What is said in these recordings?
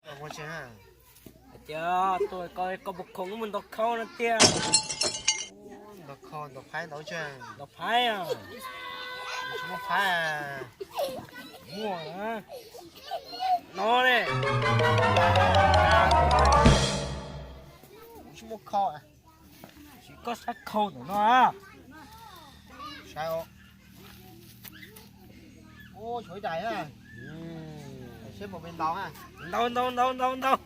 Hais tias tuaj koj, koj puas khoom mus ntaus khau no tiag? Ntaus khau, ntaus phaib, ntaus tsev. Ntaus phaib a? Tsis muaj phaib. Muaj no ne. Tsis muaj khau. Tsis, koj saib khau ntawm no. Saib os. Ua tshuav ib daim na. Seb puas pem ntaus na. Ntaus, ntaus, ntaus, ntaus, ntaus.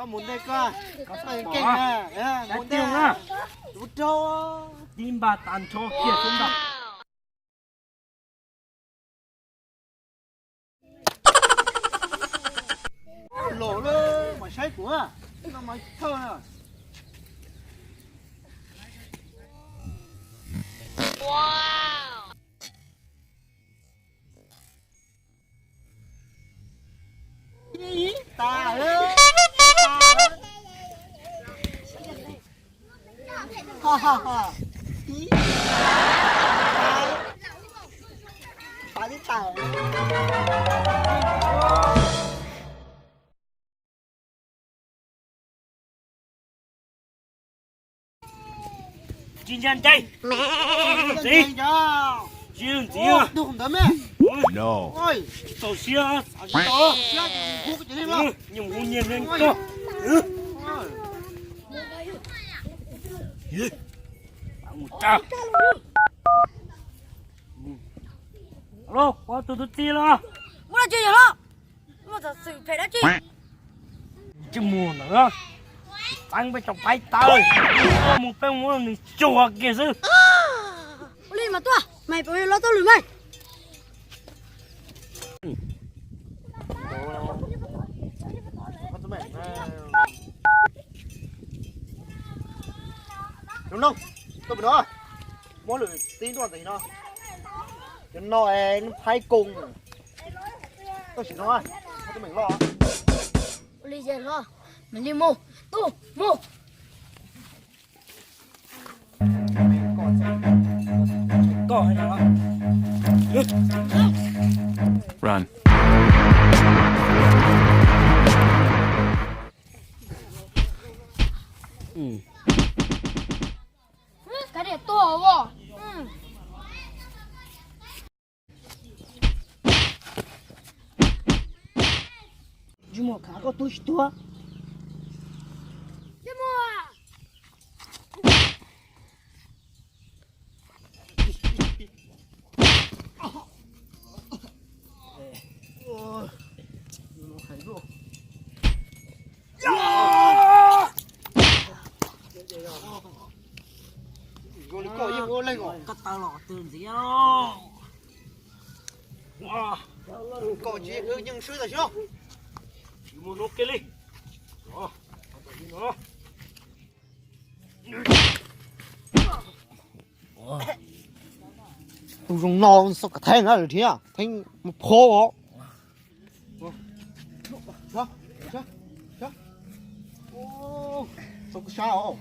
Mus ntej koj, mus ntej, tus rau tib npaj tas nrho kiag xwb ntag. Los lawm mas saib kuv, no mas thawj na. Ib tas lawm. Ha ha ha. Ib tas. Pab tib tas. Tsis ncaj ncees. Tsis ntxiv. Tsis ntxiv. Txaus siab. Nyuam hu nyias neeg koj. Alo, ua tus tus txiv los. Muaj dab tsi yog los? Muaj xov xwm phem dab tsi? Tsis muaj ntawd, txeeb peb cov paib tawv, mus peb mus nws tsuag kiag xwb. Ua li mas tuaj, mas peb los tau lwm mas. Lub no, tuaj pem no, muab lwm tib nruab ntxiv no. Cov no es phaib koos. Tuaj sim no, tuaj meem loj. Ua li ces los, mam li mus, tuaj mus. Koj Run. Kav liam tuag os. Tsis muaj khav koj tub tsis tuag. Koj taw los twg ntxiv. Koj tsis yeej swb tam sim no. Tsis muaj hnub kiag li. Tus zoo no xo kav theej na, lawv thiab theej mus phob os. Xo kuv sab os.